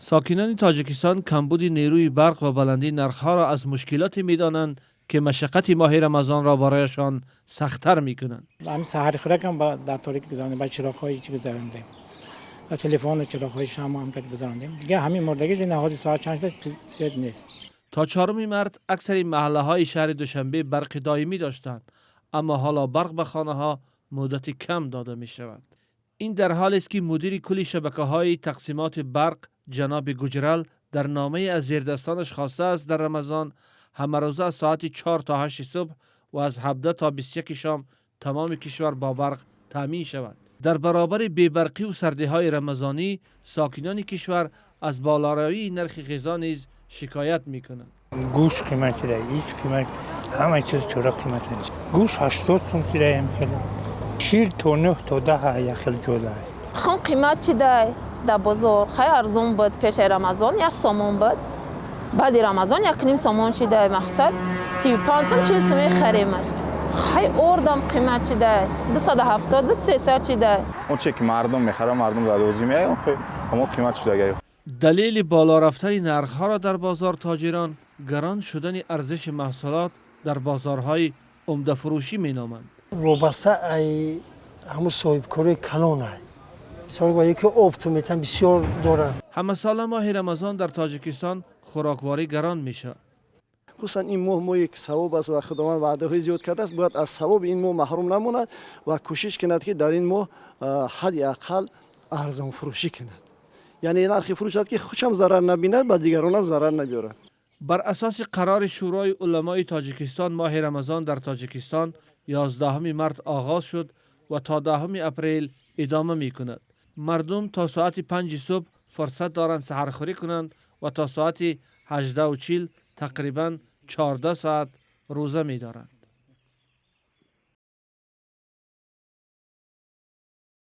Сокинони Тоҷикистон камбуди нерӯи барқ ва баландии нархҳоро аз мушкилоте медонанд, ки машаққати моҳи Рамазонро барояшон сахттар мекунанд. Ҳамин саҳари хӯракам дар торикӣ гузарондем, ба чироғҳои чӣ гузарондем, ба телефону чироғҳои шамъ ҳам гузарондем. Дигар ҳамин мурдагӣ, ҳозир соат чанд шуда, свет нест. То 4 март аксари маҳаллаҳои шаҳри Душанбе барқи доимӣ доштанд, аммо ҳоло барқ ба хонаҳо муддати кам дода мешавад. Ин дар ҳолест, ки мудири кулли шабакаҳои тақсимоти барқ ҷаноби Гуҷрал дар номае аз зердастонаш хостааст, дар Рамазон ҳамарӯза аз соати 4 то 8 субҳ ва аз 17 то 21 шом тамоми кишвар бо барқ таъмин шавад. Дар баробари бебарқиву сардиҳои рамазонӣ сокинони кишвар аз болоравии нархи ғизо низ шикоят мекунанд. Гӯшт қимат шуда, ис қимат, ҳама чиз чора қимат аст. Гӯшт 80 сум шуда, хеле шир то 9, то 10 як хел ҷода аст. Тухм қимат чидай дар бозор. Хай, арзон буд пешаи Рамазон, 1 сомон буд, баъди Рамазон 1,5 сомон чидай. Мақсад, 35 сум, 40 сум мехаремаш. Хай, ордам қимат чидай, 270 буд, 300 чидай. Он че ки мардум мехарад, мардум лозим меояд, ҳамон қимат шудага. Далели боло рафтани нархҳоро дар бозор тоҷирон гарон шудани арзиши маҳсулот дар бозорҳои умдафурӯшӣ меноманд. Вобаста ай ҳамун соҳибкорои калон ай, мисол, ба яке оптом метан бисёр доранд. Ҳамасола моҳи Рамазон дар Тоҷикистон хӯрокворӣ гарон мешавад. Хусусан ин моҳ моҳе ки савоб аст ва Худованд ваъдаҳои зиёд кардааст, бояд аз савоби ин моҳ маҳрум намонад ва кӯшиш кунад, ки дар ин моҳ ҳадди ақал арзонфурӯшӣ кунад, яъне нархи фурӯшад, ки худшам зарар набинад, ба дигаронам зарар набиёрад. Бар асоси қарори Шӯрои уламои Тоҷикистон, моҳи Рамазон дар Тоҷикистон 11 март оғоз шуд ва то 10 апрел идома мекунад. Мардум то соати 5 субҳ фурсат доранд саҳархӯрӣ кунанд ва то соати 18:40, тақрибан 14 соат, рӯза медоранд.